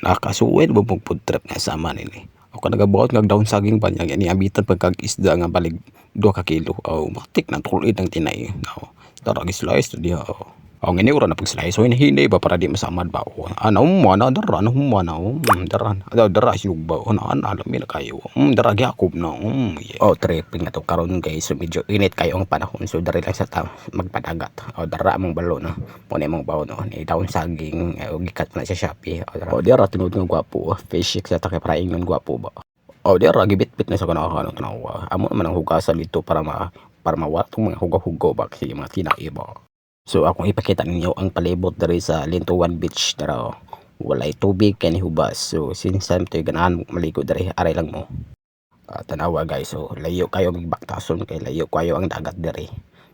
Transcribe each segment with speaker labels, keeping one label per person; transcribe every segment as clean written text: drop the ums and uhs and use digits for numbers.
Speaker 1: Nakasuway ba mong food trip nga sama nini. Ako nagabuhat nga daon saging pa niya niambitan pagkag isda nga balig 2 ka kilo. Oh, matik na tulid ang tinay. Oh, dara gi-slice na diha. Oh. Oh, ngini ura na pag-slice. So, hinay ba para di masamad ba? Oh, ana umma na dara na humma na. Oh, dara. Dara dara sinugba. Oh, na ana lami na kayo. Dara gihakop na. Yeah. Oh, tripping na to karon guys. So, medyo init kayo ang panahon. So, dari lang sa ta magpadagat. Oh, dara among balo na. Mo na imong baon, oh. Ni daon saging gikat na sa Shopee. Oh, dara. Oh, dara tinuod nga gwapo. Fish sa ta kay para ingnon gwapo ba. Oh, dara gibitbit na sa kanahan tanawa. Amo naman ang hugasan dito para mawala tong mga hugaw-hugaw ba kasi mga tinai ba. So akong ipakita ninyo ang palibot diri sa Lintuan Beach dara, oh. Walay tubig kay nihubas. So since time to ganahan maligo diri, aray lang mo. Tanawa guys, so layo kayo magbaktason kay layo kayo ang dagat diri.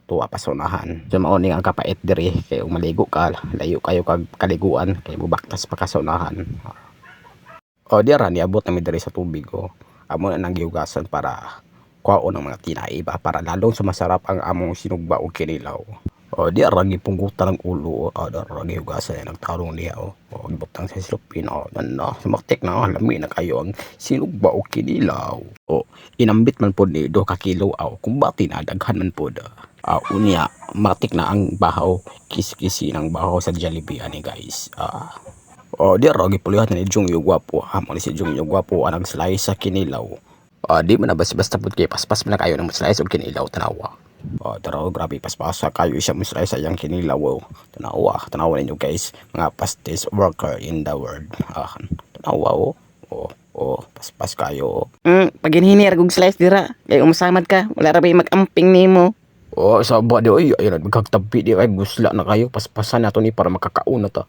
Speaker 1: Tuwa pa sa unahan. So mao ni ang kapait diri kay ug maligo ka, layo kayo kag kaliguan kay mobaktas pa ka sa unahan. O dira niabot nami diri sa tubig, oh. Amo na nang gihugasan para kuhaon ang mga tinai ba para lalong sumasarap ang among sinugba og kinilaw. O dira gipunggutan ang ulo, o dira gihugasan na nagtarong diha, oh. O gibutang sa silupin, oh, na sumaktik na, oh, lami na kayo ang sinugba og kinilaw. O inambit man pod ni 2 ka kilo, aw kumbati na daghan man pod. Unya matik na ang bahaw, kisi-kisi ng bahaw sa Jollibee ani guys. Oh, dira gipulihan ni Jong yung gwapo. Amo ni si Jong yung gwapo ang nag-slice sa kinilaw. Di man na basta-basta pud kay paspas man na kayo ng slice og kinilaw, tanawa. Oh, tara, oh, grabe paspasa kayo siya mo slice sa iyang kinilaw. Oh. Tanawa, tanawa ninyo guys, mga fastest worker in the world. Tanawa oh. Oh, oh, paspas kayo. Oh.
Speaker 2: Pag hinhi ra kog slice dira, kay umusamad ka, wala ra bay mag-amping nimo.
Speaker 1: Oh, saba di oy, ayun magkagtabi di ay gusla na kayo, paspasan nato ni para makakaon na ta.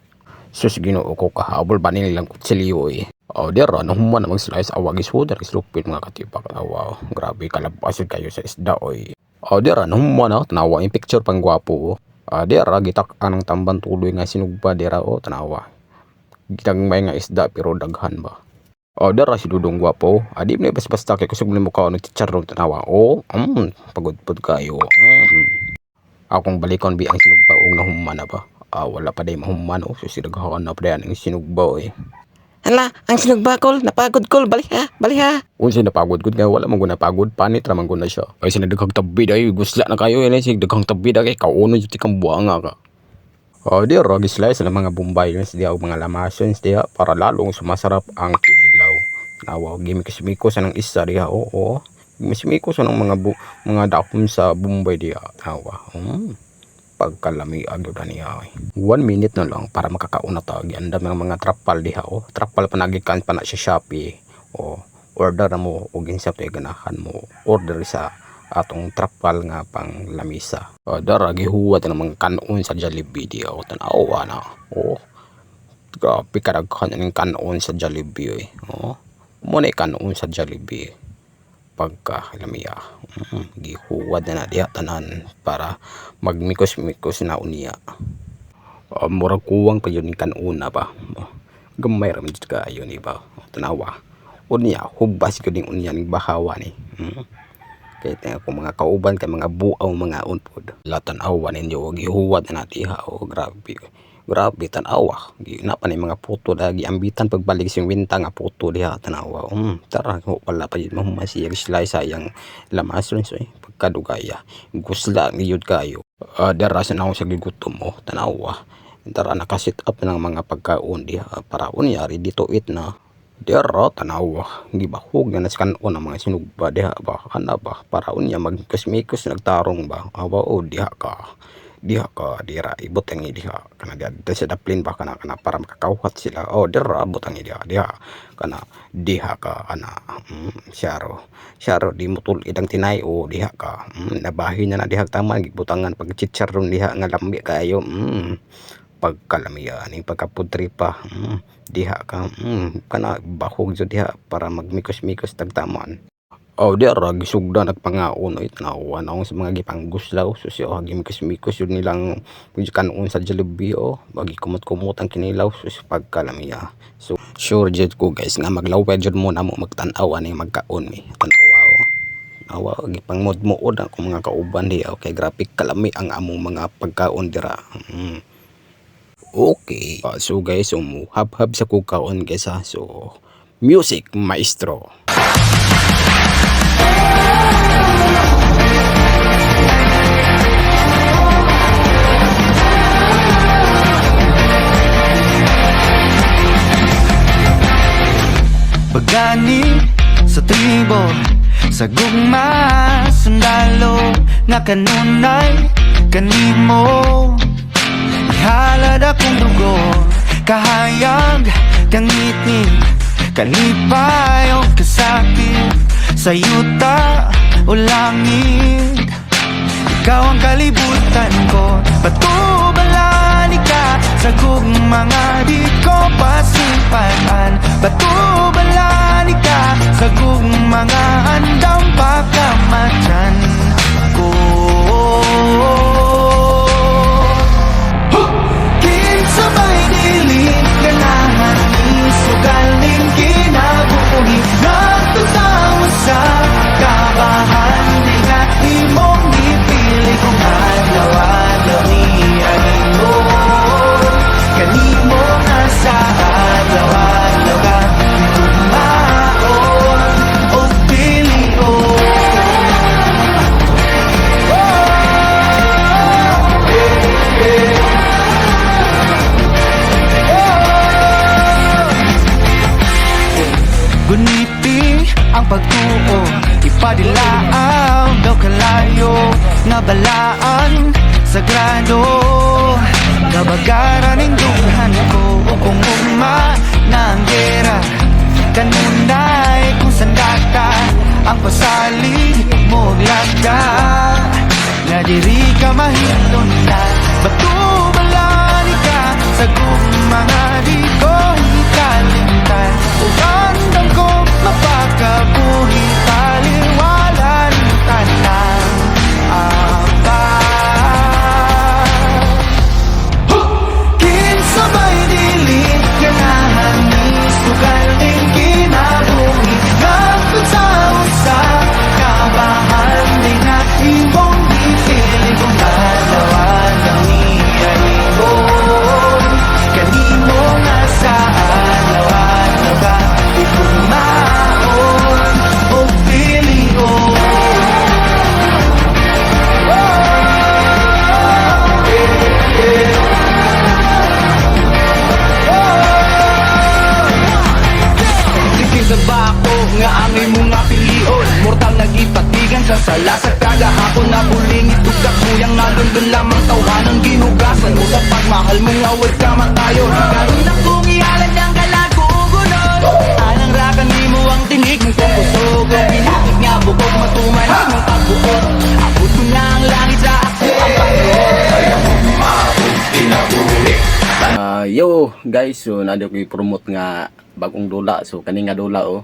Speaker 1: Sus, Ginoo ko, kahabol ba nilang kutsilyo eh. Oh, dira no human namang slice awag isuda islupin mga katipak. Awa, grabe kalabas yun kayo sa isda oy. Oh, dira no human na tanawa yung picture pang gwapo. Oh. Ah, dira gitak ang tamban tuloy nga sinugba dira, oh, tanawa. Gitagmay nga isda pero daghan ba. Oh, dira si Dudong gwapo. Adi mo na basta kay kusog mo mukha ng chicharon, tanawa. Oh, pagod pud kayo. Akong balikon bi ang sinugba og nahuman na ba. Ah, wala pa day mahuman, oh. So daghan na pa day ang sinugba eh.
Speaker 2: Hala, ang sinugba kol, napagod kol, balik ha, balik ha.
Speaker 1: Unsa napagod gud nga wala man gud napagod, panit ra man gud na siya. Ay sinadaghang tabi day gusla na kayo eh sig daghang tabi day kay kaunon jud tikang buanga ka. Oh, di ra slice ng mga bombay diha og mga lamasons diha para lalong sumasarap ang kinilaw. Nawa gimikos-mikos ang isa diha, oo. Oh, Gimikos ang mga dahon sa bombay diha. Nawa. Pagkalami agyo na niya. Ay. 1 minute na lang para makakaon na ta. Giandam ng mga trapal diha, oh. Trapal pa nagikan pa na sa Shopee. Oh, order na mo og kinsa to'y ganahan mo order sa atong trapal nga pang lamisa. Oh, dara gihuwat ng mga kanon sa Jollibee diha. Oh, tanawa na. Oh. Grabe kadaghan ning kanon sa Jollibee eh. Oh. Mo na kanon sa Jollibee pagka lamiya. Gihuwad na na diha tanan para magmikos-mikos na unya. Murag kuwang pa yun ning kanuna ba. Oh, gamay ra man jud kaayo ni ba. Oh, tanawa. Unya hubas gyud ning unya ning bahawa ni. Kay ako mga kauban kay mga buaw mga unpod. La tan-awa ninyo gihuwad na na diha, oh, grabe. Grabe tan-awa. Na pa ni mga puto da giambitan pagbalik sing winta nga puto diha, tanawa. Tara wala pa yun mahuman siya slice sa iyang lamason so eh, pagkadugaya. Gusla giyud kayo. Dara sa naong sa gigutom, oh, tanawa. Tara naka-set up ng mga pagkaon diha para unya ready to eat na. Dira tanawa, gibahog na sa kanon ang mga sinugba diha ba, ana ba para unya magkusmikos nagtarong ba. Awa o diha ka. Diha ka dira ibutang diha kana diha sa daplin ba kana kana para makakawhat sila. Oh, dira butang diha diha kana diha ka ana syaro. Syaro di mo tul-id ang tinay o diha ka. Nabahin na na diha taman gibutangan pag chicharon diha nga lami kaayo. Pagkalamiya ning pagkapudri pa. Diha ka kana bahog jud diha para magmikos-mikos tagtaman. Oh, di ra gisugda nagpangaon oy, tanawa na sa mga gipangguslaw sus oh, gimikos-mikos yun nilang kanon sa Jollibee, oh, bagi kumot-kumot ang kinilaw sus pagkalamiya. So sure jud ko guys nga maglaway jud mo namo magtan-aw ani magkaon mi. Tan-awa oh. Awa gipangmudmuod ang akong mga kauban diha, okay, grabe kalami ang among mga pagkaon dira. Okay. So guys, umuhab-hab sa kukaon, guys, ha. So, music, maestro.
Speaker 3: Pagani sa tribo, sa gugma, sundalo nga kanunay kanimo. Ihalad akong dugo, kahayag, kangiti, kalipay o kasakit, sa yuta o langit. Ikaw ang kalibutan ko. Patubalani ka sa gugma nga di ko pasimpanan. Patubalani ka sa gugma nga andam pakamatyan ko. Kinsa may dili ganahan ni sugal ning kinabuhi, nagtutawo sa kabahan di nga imong gipili, kung adlaw-adlaw niya nimo kanimo nga sa adlaw-adlaw ka tumaon o pilion. Guniti ang pagtuo, ipadilaaw daw kalayo nga balaan sagrado. Kabagaran ning dughan ko o kung ugma na ang gera. Kanunay kung sandata ang pasalig mo lagda nga diri ka mahilon na. Batubalani ka sa gugma nga di ko hikalimtan, ug andam ko mapakabuhi taliwalan tanang apat. Kinsa may dili ganahan ni sugal ning kinabuhi, nagtutawo sa kabahan di nga imong gipili, kung adlaw-adlaw niya nimo kanimo nga sa adlaw-adlaw ka ikumaon o pilion.
Speaker 4: Sige sa bako nga ang imong nga pilion. Mortal nagipatigan sa sala sa kagahapon. Napulingit ug kakuyang nalundon lamang tawhanon. Gihugasan mo sa pagmahal mo nga way kamatayon. Karon akong ihalad ang kalagugunon. Alang ra kanimo ang tinig mong kusog. Ang pinakit nga bukog matuman ang pagbuot. Abot ko na ang langit sa ako ang pagbuot.
Speaker 1: Yo guys, so naa ko i-promote nga bagong dula. So kani nga dula oh.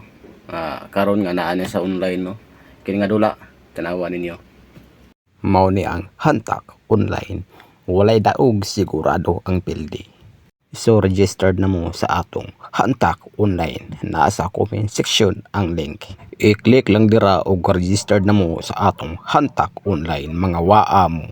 Speaker 1: Karon nga naa niya sa online, no. Kini nga dula, tanawa ninyo. Mao ni ang Hantak Online. Walay daog, sigurado ang pildi. So registered na mo sa atong Hantak Online. Naa sa comment section ang link. I-click lang dira og registered na mo sa atong Hantak Online, mga waa mo.